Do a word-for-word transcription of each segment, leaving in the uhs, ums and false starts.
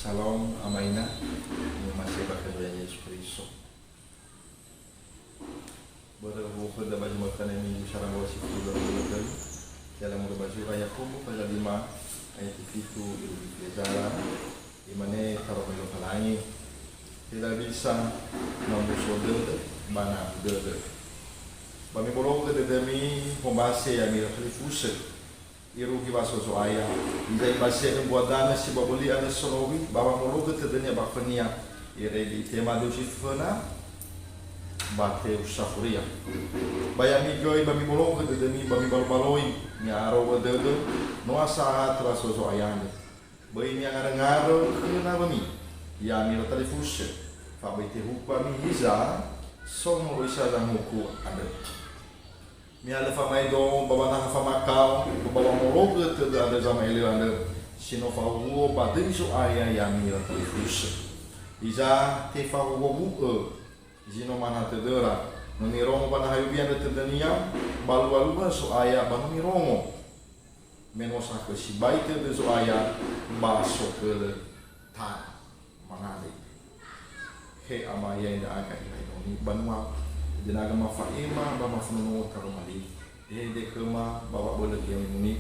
Shalom, ama ina, ni'omasi'ö ba khöda Yesu Keriso. Börö huhuo khöda ba zi ma'ökhö minggu sarambua si fulu dua puluh dua, ya lamuru ba zura Yakobo, pasal lima, ayat fitu, irugi Filezara, imane, Taroma Lowalangi. Tidak bisa mamuso dödö, ba na'u dödö. Ba mibologö dödömi, hombase ya'ami ira talifusö. Irugi wa so Zo'aya, hiza ibase'ö mbua danö si ba böli andrö sonowi, ba wamologö tödönia ba khönia, irege itema döu si föna, ba teu safuria. Ba ya'ami göi ba mibologö dödömi ba mibaloi-baloi, mi'aro'ö dödö, noa sa'ae töra so Zo'aya andrö. Böi mi'angarö-ngarö khö nawömi, ya'ami ira talifusö, fa böi tehuku ami hiza, so moroi sa zanguhuku andrö. Mihalö famaedo ba wanaha famakao, ba wamologö tödö andrö zama'ele'ö andrö, si no fahuhuo ba döi Zo'aya ya'ami ira talifusö. Hiza tefahuhuo gu'ö zi no manaha tödöra, no nirongo ba naha Yubi andrö tödönia, ba lualuha Zo'aya ba no nirongo. Me no sakhö sibai tödö Zo'aya ba sogölö tanö. Mangandrö. He Ama, ya'e ndra'aga ira enoni banua, edenaga mafa'ema ba mafondrondrongo taroma li. Ehede khöma ba wa'abölö ia enoni,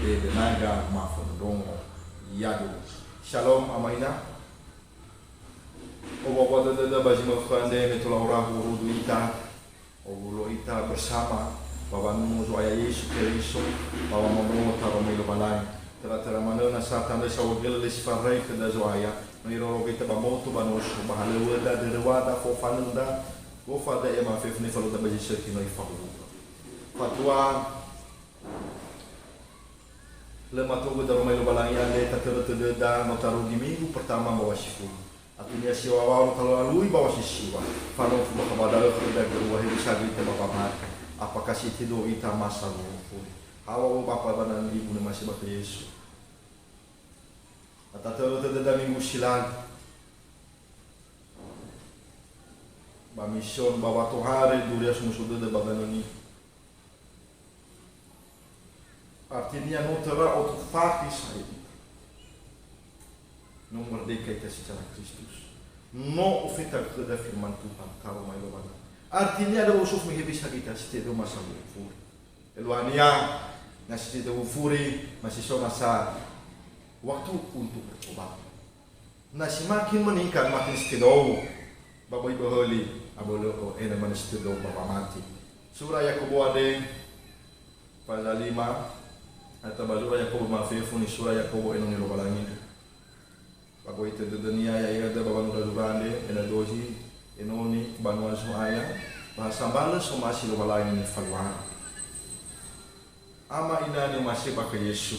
edenaga mafondrondrongo. Yadu. Shalom, ama ina. Owawa dödöda ba zi ma'ökhö andre me tola ora hurudu ita. Owulo ita bersama ba wanunu Zo'aya Yesu Keriso, ba wamondrongo taroma Lowalangi. Töra-töra manö nasa tanö saohagölö lö si faröi khöda Zo'aya, no irorogö ita ba moto ba noso, ba halöŵöda, döröŵada, fofanöda, gofa da'e mafefu nifaluda ba zi sökhi no ifahuhuo. Fatua, lö matogö daroma Lowalangi andre tatörö tödöda no tarugi minggu pertama ba wa si fulu. Artinya si wawa no talolalui ba wa si siwa. Fanofu bakha ba da'ö khöda göi wa hewisa göi ita ba wamati. Apakah si tedo ita masa loro fuli? Hawa wo Bapa ba nani ibu ne masi ba khö Yesu. Atatörö tödöda minggu si lalu. Ba mision ba watohare duria somuso dödö ba danöni. Artinya no töra otu fakhi sa'ae ita. No merdeka ita secara Kristus. No ofeta khöda firman Tuhan, taroma Lowalangi. Artinya ada usofu hewisa göi ita si tedo masa loro fuli. Eluahania, na si tedo fuli, masih so masa waktu untuk bertobat. Na si makin meningkat, makin si tedou. Ba böi böhöli, abölö o ena'ö manö si tedou ba wamati. Sura Yakobo andre, pasal lima, atau ba zura Yakobo mafefu ni sura Yakobo enoni Lowalangi. Ba goita dödönia ya'ira dödö ba wanura zura andre, ena'ö dozi enoni banua Zo'aya, ba ha sambalö somasi Lowalangi nifaluara. Ama ina ni'omasi'ö ba khö Yesu.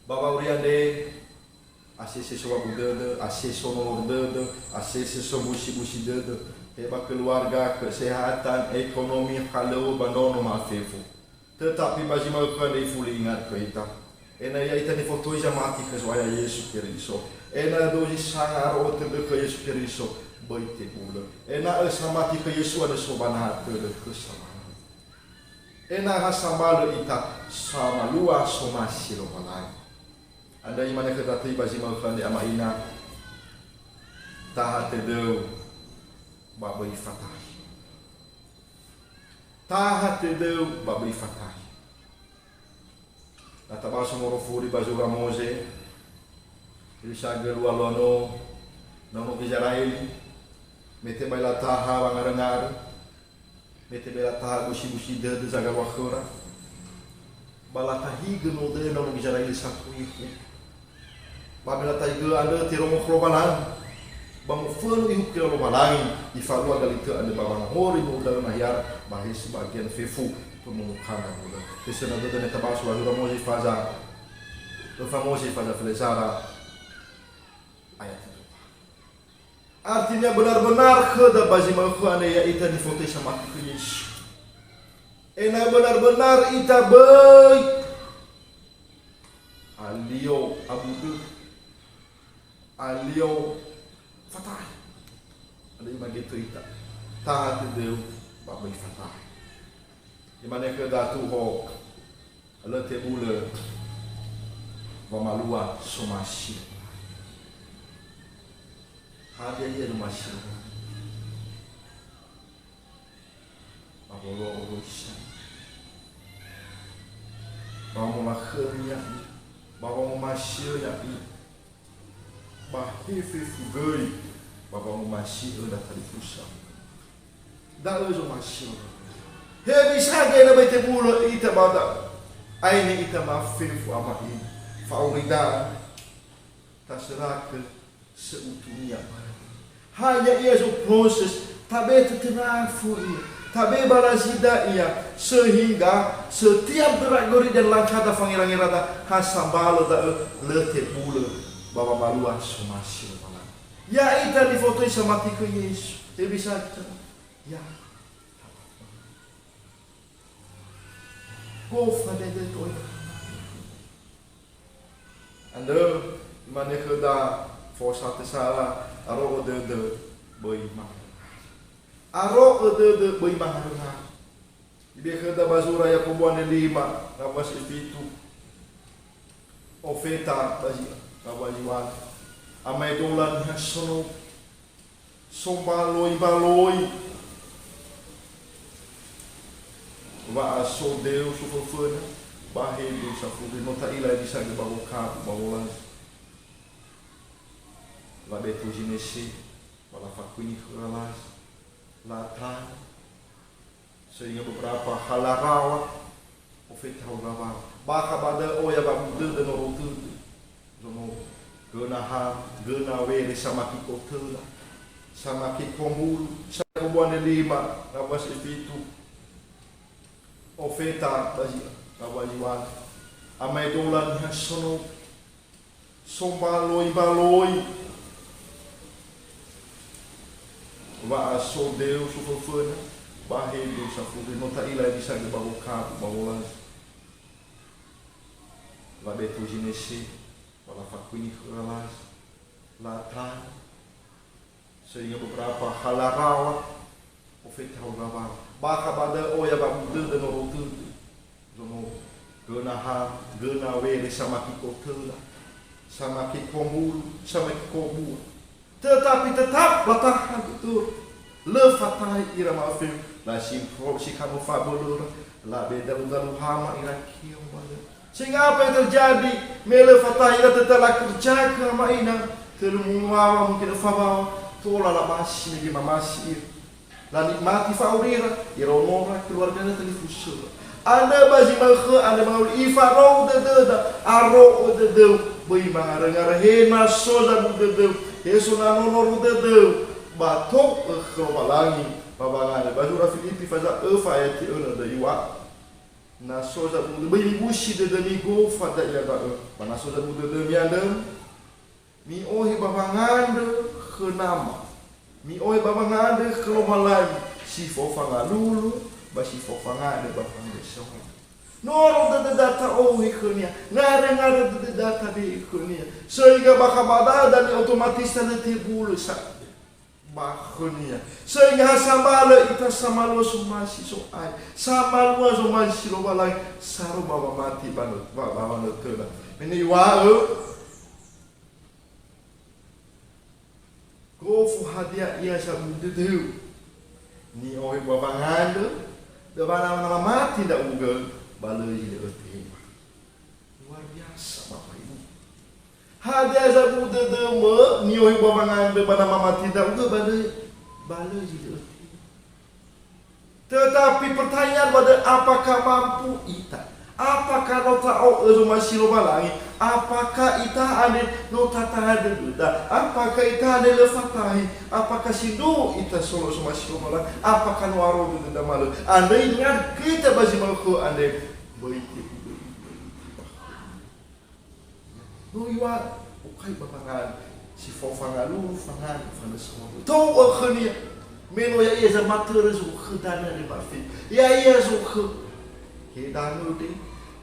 Ba wa'auri andre, asese sowabu dödö, asese so nolor dödö, asese so busi-busi dödö. He ba keluarga, kesehatan, ekonomi, halöŵö ba nono mafefu. Tetapi ba zi ma'ökhö andre ifuli ingat khö ita. Ena'ö ya'ita nifotoi zamati khö Zo'aya Yesu Keriso. Ena'ö dozi sanga aro'ö tödö khö Yesu Keriso, böi tebulö. Ena'ö samati khö Yesu andrö so ba naha tödö khö samati. Ena'ö ha sambalö ita samalua somasi Lowalangi. Andrö imane khöda töi ba zi ma'ökhö andre ama ina, taha tödöu ba böi fatahi. Taha tödöu ba böi fatahi. Na tabaso moroi furi ba zura Moze, hewisa göi lualuano ndraono Gizeraeli, me tebai lataha wangarö-ngarö, me tebai lataha busi-busi dödö zagaluakhöra, ba latahigö no dödö ndraono Gizeraeli satuihu. Ba me latahigö andrö terongo khö Lowalangi. Ba mofönu ihuku ira Lowalangi, ifalua galitö andrö ba wangohori no da'ö nahiara, ba hesi ba agian fefu, pemomukana no da'ö. Tesöna dödö ne tabaso ba zura Moze faza, öfa Moze faza Felezara, ayat kedua. Artinya benar-benar khöda ba zi ma'ökhö andre ya'ita nifotoi samati khö Yesu. Ena'ö benar-benar ita böi alio abu dödö. Alio fatahi. Andrö imane göi ita. Taha tödöu ba böi fatahi. Imane khöda tuho, lö tebulö wamalua somasi. Hadia ia zomasi ba wolo'ö oroisa. Ba molakhömi ya'ia, ba wangomasi'ö ya'ia, ba he fefu göi, ba wangomasi'ö ndra talifusö. Da'ö zomasi. Hewisa göi na ba tebulö ita ba da'ö. Aine ita ba fefu ama ina. Fa'auri da'a. Tasörakö seutunia barö. Hanya ia so proses, tabe tetenafu ia, tabe balazida ia, sehingga setiap gerak-gerik dan langkahda fangerang-ngerangda ha sambalö da'ö lö tebulö ba wamalua somasi Lowalangi. Ya'ita nifotoi samati khö Yesu, hewisa göi. Ya. Gofa dede to'i. Andrö, imane khöda fosatö sala, aro'ö dödö böi maharöna. Aro'ö dödö böi maharöna. Ibe khöda ba zura Yakobo andre lima, ngawua si fitu. Ofeta ba zi, ngawua zi wali. Amaedola niha sono. Sombaloi-mbaloi. Wa'asodeu soföföna, ba hedu safuri no ta'ila zi sagö ba wokabu ba wolazi. Labe tou zinese, ba lafakuini khöra lazi. Latana. Sehingga beberapa hal larawa, ofeta hau gawa. Bakha ba da'ö ya ba dödö no rotödö. Zono göna ha, göna were samaki kotöla, samaki kombulu, sa Yakobo andre lima, ngawua si fitu. Ofeta ba zi, ngawua zi wali. Amaedola niha sono. Sombaloi-mbaloi. Wa'asodeu soföföna, ba hedu safuri no ta'ila zi sagö ba wokabu ba wolazi. Labe tou zinese, ba lafakuini khöra lazi. Latana. Sehingga beberapa hal larawa, ofeta hau gawa. Bakha ba da'ö ya ba dödö no rotödö. Zono göna ha, göna were samaki kotöla, samaki kombulu, samaki kobua. Tetapi tetap latahan betul. Lö fatahi ira ma'öfeu, lasimbolo si kamo fabölöra, labe dalu-dalu hama ira keo ba lö. Sehingga apa yang terjadi? Me lö fatahi ira, tetap lakerjakan ama ina. Tölu muwawa mungkin öfa wawa, tola labasi mege mamasi ira. Lanikmati fa'aurira, ira onora, keluargana talifusöra. Andrö ba zi ma'ökhö, andrö mangawuli ifarou dödöda, aro'ö dödöu, böi mangarö-ngarö, he na so zabu dödöu, he so na nonoru dödöu, ba to'ö khö Lowalangi, ba wangandrö. Ba zura Filipi faza öfa ayati önö döi wa. Na so zabu dödö, böi mibusi dödömi gofa da'ia da'ö. Ba na so zabu dödömi andrö, mi'ohe ba wangandrö khö Nama. Mi'ohe ba wangandrö khö Lowalangi si fao fangalulu ba si fao fangandrö ba fangandrö saohagö. Nonoru dödöda ta'ohe khö-Nia, ngarö-ngarö dödöda tabe'e khö-Nia. Sehingga bakha ba da'ö dania otomatis tanö tebulö sa ba khö-Nia. Sehingga ha sambalö ita samalua zomasi Zo'aya, samalua zomasi Lowalangi, sarö ba wamati ba nö-, ba, ba wanötöda. Me niŵa'ö, gofu hadia ia zabu dödöu. Ni'ohe ba wangandrö, döwa na mamati ndra'ugö, ba lö zi lö ötema. Luar biasa, Bapak Ibu. Hadia zabu dödömö, ni'ohe ba wangandrö ba na mamati ndra'ugö, ba lö, ba lö zi lö ötema. Tetapi pertanyaan pada, apakah mampu ita? Apakah no ta'o'ö zomasi Lowalangi? Apakah ita andre no tataha dödöda? Apakah ita andre lö fatahi? Apakah sindruhu ita solo'ö zomasi Lowalangi? Apakah no aro dödöda malö? Andrö ingat kita ba zi ma'ökhö andre. Böi te-, böi, böi. No iŵa'ö, okai ba wangandrö, si fao fangalulu, fangandrö, fanösöwö. To'ö khönia, me no ya'ia zamatörö zokhö danö andre ba fefu. Ya'ia zokhö. He danö nde,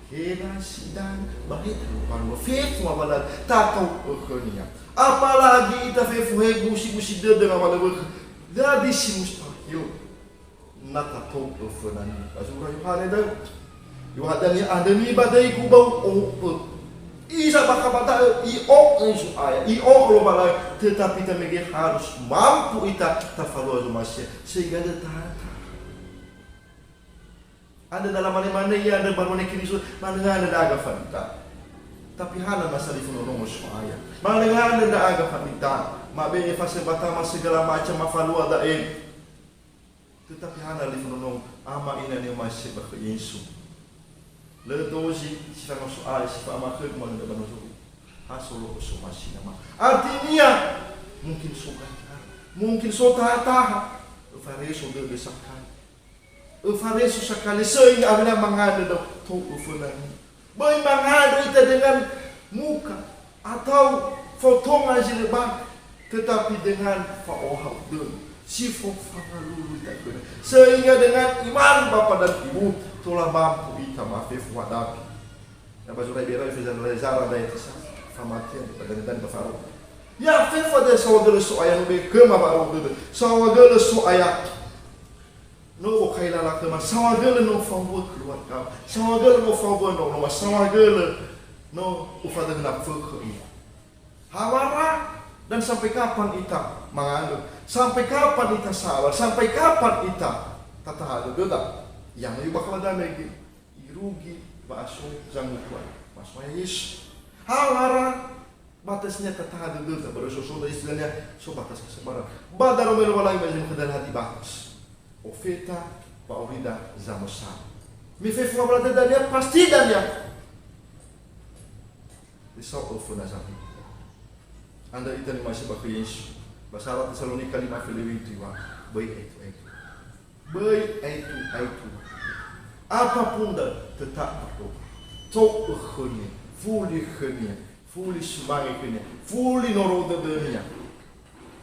he nasi danö, ba he danö banua. Fefu ngawalö, tato'ö khönia. Apalagi ita fefu he gusi-gusi dödö ngawalö wökhö. Jadi si mustahil. Na tatou'ö fönami. Ba zura Yohane da'ö. Yohane andrö nibadöigu ba u'o'ö. Iza bakha ba da'ö, i'o'ö Zo'aya, i'o'ö Lowalangi, tetapi tamege harus mampu ita tafalua zomasi, sehingga lö tata. Andrö da lamane-mane ia andrö barone Keriso, manöngane ndra'aga fanita. Tapi hana masa lifu nonongo So'aya. Manöngane ndra'aga fanita. Mabe'e fasempatama segala macam mafalua da'e. Tetapi hana lifu nonongo ama ina ni'omasi ba khö Yesu. Lö dozi si fangau So'aya si fa'amakhögu manö ba nozogu. Ha solo'ö somasi nama. Artinya, mungkin so gagal. Mungkin so taha-taha. Öfareso dödö sakali. Öfareso sakali, sehingga awena mangandrö da'ö, to'ö föna. Böi mangandrö ita dengan muka atau fotongan zi lö ba, tetapi dengan fa'ohahau dödö, si fofangalulu ita khönia. Sehingga dengan iman Bapa dan Ibu, tola mampu ita mafefu hadapi. Na ba zura Iberai feza Lazara da'e tisa, famatean ba danedane ba fa'aro. Ya fefu da'e saohagölö So'aya, no be khöma wa'aro dödö. Saohagölö So'aya. No okaila lakhöma, saohagölö no fambua keluarga, saohagölö no fambua nonoma, saohagölö no ufadöhö nafökhö ia. Hawara, dan sampai kapan ita mangandrö? Sampai kapan ita sabar? Sampai kapan ita tataha dödöda? Ia no iubakala damege, irugi wa'aso zanguhuan. Masoya Yesu. Hawara, batasnya tataha dödöda, ba da'ö sosonda istilahnya, so batas kesabaran. Ba daroma Lowalangi ba zi khöda hadia batas. Ofeta, ba orida zamösa. Me fefu ngawala dödönia, pasti dania. Esau öföna zambi. Andrö ita ni'omasi ba khö Yesu. Ba sara Tesalonika lima felewi tuwa. Böi aetu-aetu. Böi aetu-aetu. Apapun da tetap berdoa. To'ö khönia, fuli khönia, fuli sumange khönia, fuli noro dödönia.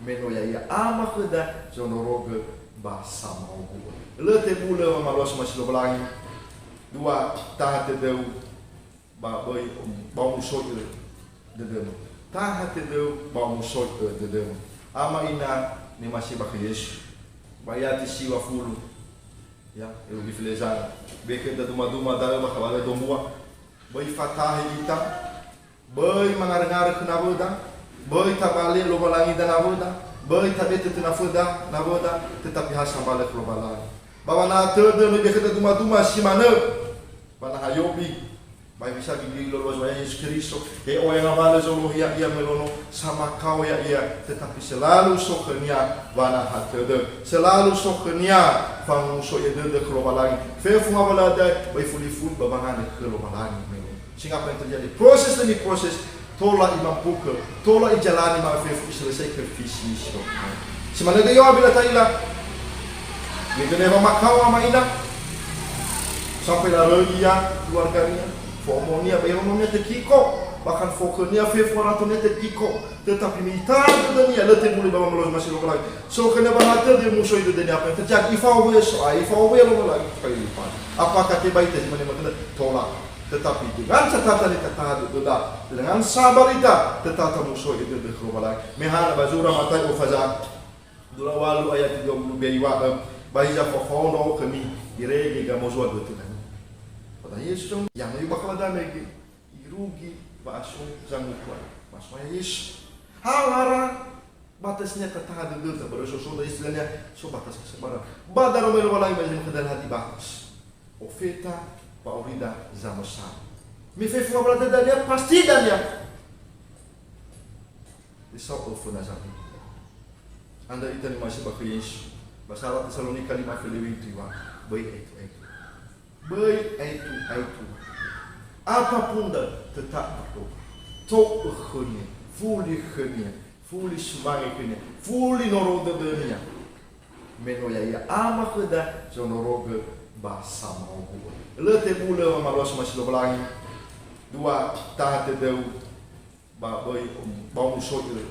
Me no ya'ia ama khöda zonorogö ba samaogu. Lö tebulö wamamalua somasi Lowalangi. Dua, taha tödöu ba böi, ba omusoi'ö dödömö. Taha tödöu ba omusoi'ö dödömö. Ama ina ni'omasi ba khö Yesu. Ba ayati siwa fulu. Ya, irugi felezara. Bekhe da duma-duma da'ö ba khawawe dombua. Böi fatahe ita. Böi mangarö-ngarö khö nawöda. Böi tabale Lowalangida nawöda. Böi tabe tötö naföda nawöda. Tetapi ha sambalö khö Lowalangi. Ba wanaha tödö no ibekhöda duma-duma si manö. Ba naha Yobi. Ba bisa gigi lolo Zo'aya Yesu Keriso, he oya ngawalö zolohi ya'ia möi lono, samakao ya'ia, tetapi selalu so khönia wanaha tödö, selalu so khönia fangomusoi'ö dödö khö Lowalangi. Fefu ngawalö da'e, ba ifuli-fuli ba wangandrö khö Lowalangi möi lono. Sehingga apa yang terjadi? Proses demi proses, tola imampukö, tola ijalani ma'öfefu iselesaikan visi misi Tuhan. Si manö göi Yoha bila ta'ila. Nigeneva makao ama ina. Sampai laröi ia keluargania. Fo'omonia ba irononia tekiko. Bahkan fokhönia fefu aratonia tekiko. Tetapi me ita'a dödönia, lö tebulö ba wamamalua somasi Lowalangi. So khönia wanaha tödö musoi'ö dödönia, apa yang terjadi? Ifao wöö So'aya, ifao wöö Lowalangi, kali lipat. Apakah tebai ita zi mane makena? Tola. Tetapi dengan catatan ni tataha dödöda, dengan sabar ita, tetap tamusoi'ö dödö khö Lowalangi. Me hana ba zura Matai ofaza, dua walu ayat dua puluh dua iŵa'ö, ba hiza fafaono khömi, irege gamozoa götö nami. Kata Yesu, yang lebih bakal ada lagi, irugi wa'aso zanguhuan. Masoya Yesu. Hawara, batasnya tataha dödöda, ba da'ö sosonda istilahnya, so batas kesabaran. Ba daroma Lowalangi ba zi khöda hadia batas. Ofeta, ba orida zamösa. Me fefu ngawalö dania, pasti dania. Esau öföna zambi. Andrö ita ni'omasi ba khö Yesu. Ba sara Tesalonika lima felewi tuwa. Böi aetu-aetu. Böi aetu-aetu. Apapun da tetap berdoa. To'ö khönia, fuli khönia, fuli sumange khönia, fuli noro dödönia. Me no ya'ia ama khöda zonorogö ba samaogu. Lö tebulö wamamalua somasi Lowalangi. Dua, taha tödöu ba böi, ba omusoi'ö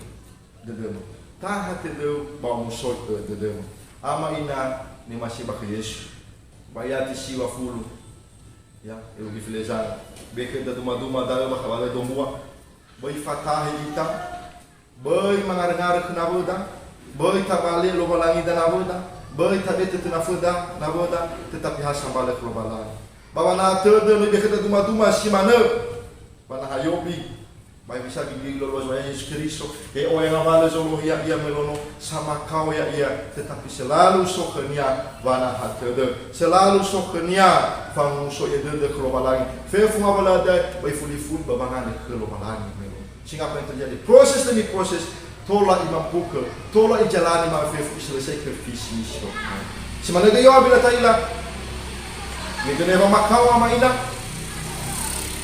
dödömö. Taha tödöu ba omusoi'ö dödömö. Ama ina ni'omasi ba khö Yesu. Ba ayati siwa fulu. Ya, irugi felezara. Bekhöda duma-duma da'ö ba khawawe dombua. Böi fatahe ita. Böi mangarö-ngarö khö nawöda, böi tabale Lowalangida nawöda, böi tabe tötö naföda nawöda, tetapi ha sambalö khö Lowalangi. Ba wanaha tödö no ibekhöda duma-duma si manö. Ba naha Yobi, ba bisa gigi lolo Zo'aya Yesu Keriso, he oya ngawalö zolohi ya'ia melono, samakao ya'ia, tetapi selalu so khönia wanaha tödö. Selalu so khönia fangomusoi'ö dödö khö Lowalangi. Fefu ngawalö da'e, ba ifuli-fuli ba wangandrö khö Lowalangi melono. Sehingga apa yang terjadi? Proses demi proses, tola imampuke, tola ijalani ma'afefu, iselesaikan visi misi. Si manö göi Yobi, la ta'ila. Nigeneva makao ama ina.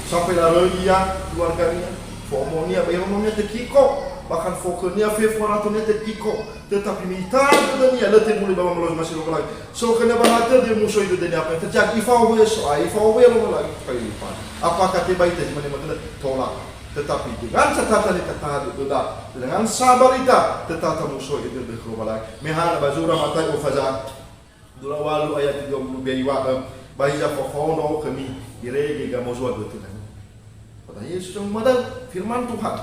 Sampai laröi ia keluargania, fo'omonia, ba irononia tekiko, bahkan fokhönia fefu aratonia tekiko. Tetapi me ita dödönia, lö tebulö ba wamamalua si Lowalangi. So khönia wanaha tödö, musoi'ö dödönia, apa yang terjadi? Ifa'owöi So'aya, ifa'owöi Lowalangi, kali lipat. Apakah tebai ita zi mane matunda? Tola. Tetapi dengan catatan ita taha dödöda, dengan sabar ita, tetap tamusoi'ö dödö khö Lowalangi. Me hana ba zura Matayo faza, dua walu ayat tiga puluh dua iŵa'ö, ba hiza fafaono khömi, irege gamozua götö dania. Kata Yesus yang mada firman Tuhan.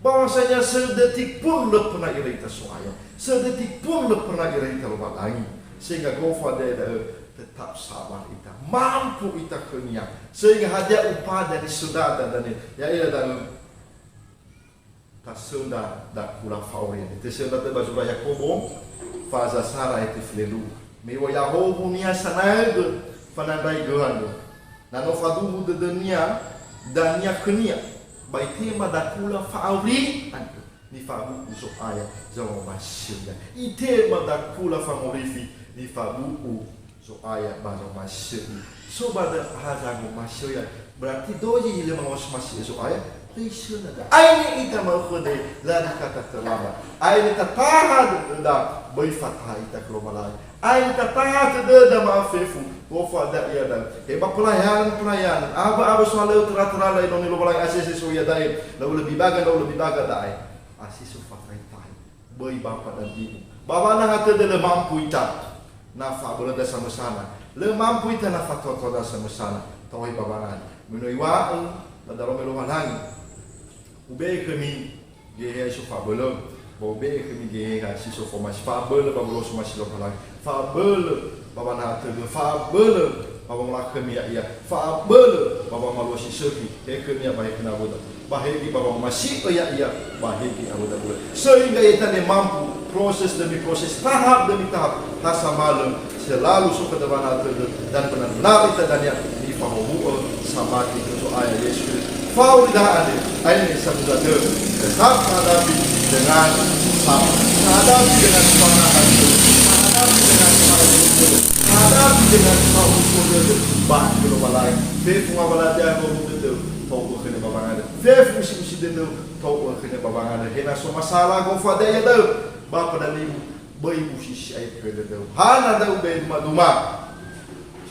Bahwasanya sedetik pun lö pernah irege ita So'aya, sedetik pun lö pernah irege ita Lowalangi, sehingga gofu da'ö tetap sabar ita, mampu ita khönia, sehingga hadia upada nisöndra dania, ya'ia da'ö tasöndra dakula fa'auri. Tesöndra da'ö ba zura Yakobo, faza sara ayat fülelu. Me iŵa'ö ya'ahowu niha sanaögö fanandraigö andrö. Na no faduhu dödönia dania khönia, ba itema dakula fa'auri andrö, nifabu'u Zo'aya zamomasi'ö ia. Itema dakula fangorifi, nifabu'u Zo'aya ba zamomasi'ö ia. So ba da ha zamomasi'ö ia, berarti dozi zi lö mangosmasi'ö Zo'aya, lö isöndra da'ö. Aine ita ma'ökhö da'e, lari kata terlambat. Aine tataha dödöda, böi fataha ita khö Lowalangi. Aine tataha tödöda ma'afefu, gofu da'ö ia da'ö. He ba pelayanan-pelayanan, awö-awö sohalöŵö töra-töra la'enoni Lowalangi, asese so iada'e, la'u lebih baga, la'u lebih baga da'e. Asi so fatai-tai. Böi ba pada nibu. Ba wanaha tödö lö mampu ita. Na fa'abölöda samösana. Lö mampu ita na fatoatoada samösana. Ta'ohe ba wangandrö. Me no iŵa'ö, ba daroma Lowalangi. Ube'e khömi geheha si so fa'abölö, ba ube'e khömi geheha si so fomasi. Fa'abölö ba wolo'ö somasi Lowalangi. Fa'abölö ba wanaha tödö. Fa'abölö ba wangolakhömi ya'ia. Fa'abölö ba wamalua si sökhi. He khönia ba he khö nawöda. Ba hegi ba wangomasi'ö ya'ia, ba hegi awöda bulö. Sehingga ita ne mampu, proses demi proses, tahap demi tahap, ha sambalö, selalu so khöda wanaha tödö, dan benar-benar ita dania nifahowu'ö samati khö Zo'aya Yesu Keriso. Fa'auri da'ö andre, aine samuza dödö, tetap hadapi dengan sabar. Hadapi dengan semangat hati. Hadapi dengan semangat hati. Hadapi dengan fa'auri dödö. Ba khö Lowalangi. Fefu ngawalö da'e, fa'auri dödö. Ta'o'ö khönia ba wangandrö. Fefu usi-usi dödö. Ta'o'ö khönia ba wangandrö. He na so masala gofu da'e iada'ö. Ba pada nibu. Böi usi si'aekö dödöu. Hana da'ö ube'e duma-duma.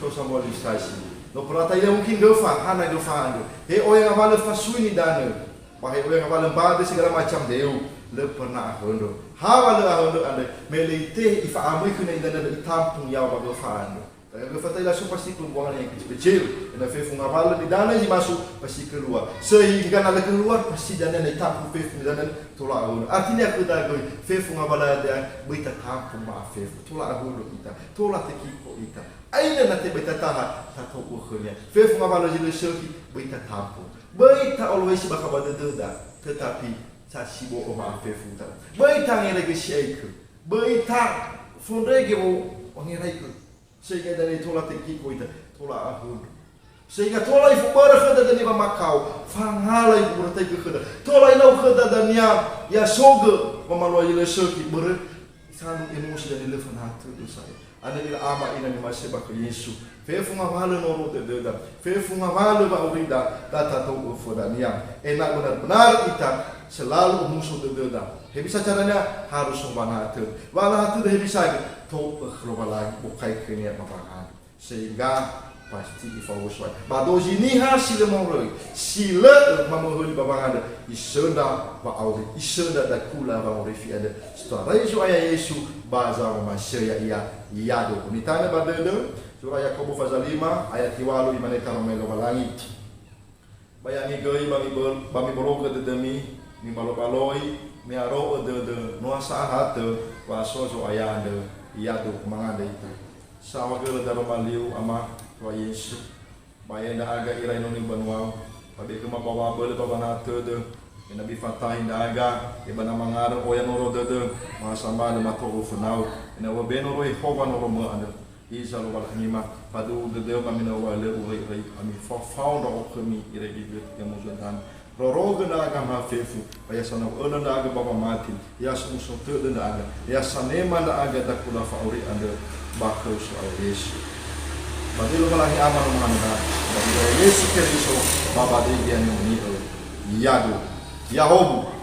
So sambua lö saisi. No pernah ta'ila mungkin göfa, hana göfa andrö. He oya ngawalö fasui nidanö. Ba he oya ngawalö mbade segala macam deu. Lö pernah ahöndrö. Ha wa lö ahöndrö andre. Me lö itehe ifa'amöi khönia idanö lö itampung yaŵa ba göfa andrö. Göfa ta'ila so pasti pembuangan yang kecil-kecil. Ena'ö fefu ngawalö nidanö zi masuk pasti keluar. Sehingga na lö keluar pasti dania na itampung fefu nidanö tola ahöndrö. Artinya khöda göi, fefu ngawalö da'e, böi tatampung ma'afefu. Tola ahöndrö ita, tola tekiko ita. Aine na tebai tataha, tatou'ö khönia. Fefu ngawalö zi lö sökhi, böi tatampung. Böi ta'oloisi bakha ba dödöda, tetapi sasibo'ö ma'afefuda. Böi tangeraigö si'aekö. Böi tafondrege wo-, wangeraigö. Sehingga dania tola tekiko ita, tola ahöndrö. Sehingga tola ifubörö khöda dania wamakao, fangala ifubörötaigö khöda. Tola ilau khöda dania, ya sogö wamalua zi lö sökhi, börö sanu emosi dania lö fanaha tödö sa'ae. Andre ira ama ina niŵa'ö ba khö Yesu. Fefu ngawalö nono dödöda. Fefu ngawalö wa'aurida, da tatou'ö födania. Ena'ö benar-benar ita selalu omuso dödöda. Hewisa carania? Harus so wanaha tödö. Wanaha tödö hewisa göi? Tou'ö khö Lowalangi, bokai khönia ba wangandrö. Sehingga pasti ifa'owu'ö So'aya. Ba dozi niha si lö moroi, si lö mamöhöli ba wangandrö, isöndra wa'auri, isöndra dakula wangorifi andrö. Sitarai Zo'aya Yesu ba zamomasi'ö ya'ia, ya'ia dödö. Nitanö ba dödö, sura Yakobo faza lima, ayat tiwalu, imane taroma Lowalangi. Ba ya'ami göi, ba miböl-, ba mibologö dödömi, mibalo-baloi, mi'aro'ö dödö, no ha sa'a ha tö, wa so Zo'aya andrö, ya'ia dödö, mangandrö ita. Saohagölö daroma liu, Ama, Tuhan Yesu. Ba ya'ia ndra'aga ira enoni banua-U. Fabege ma ba wa'abölö ba wanaha tödö, ena'ö bifatahi ndra'aga, ebana mangarö oya noro dödö, ma sambalö mato'o fönau, ena'ö wabeno ro Yehowa noromö andrö. Hiza Lowalangima, faduhu dödöma me no wa lö uröi'öi ami, fao-fao ndra'o khömi irege göt ya muzödan. Rorogö ndra'aga ma fefu, ba ya sanau ölö ndra'aga ba wamati, ya somuso tödö ndra'aga, ya sanema ndra'aga dakula fa'auri andrö ba khöu So'aya Yesu. Ba döi Lowalangi Ama no Mangandra, ba döi Yesu Keriso, ba ba döi Ia ni'amoni'ö. Yadu. Yahobu.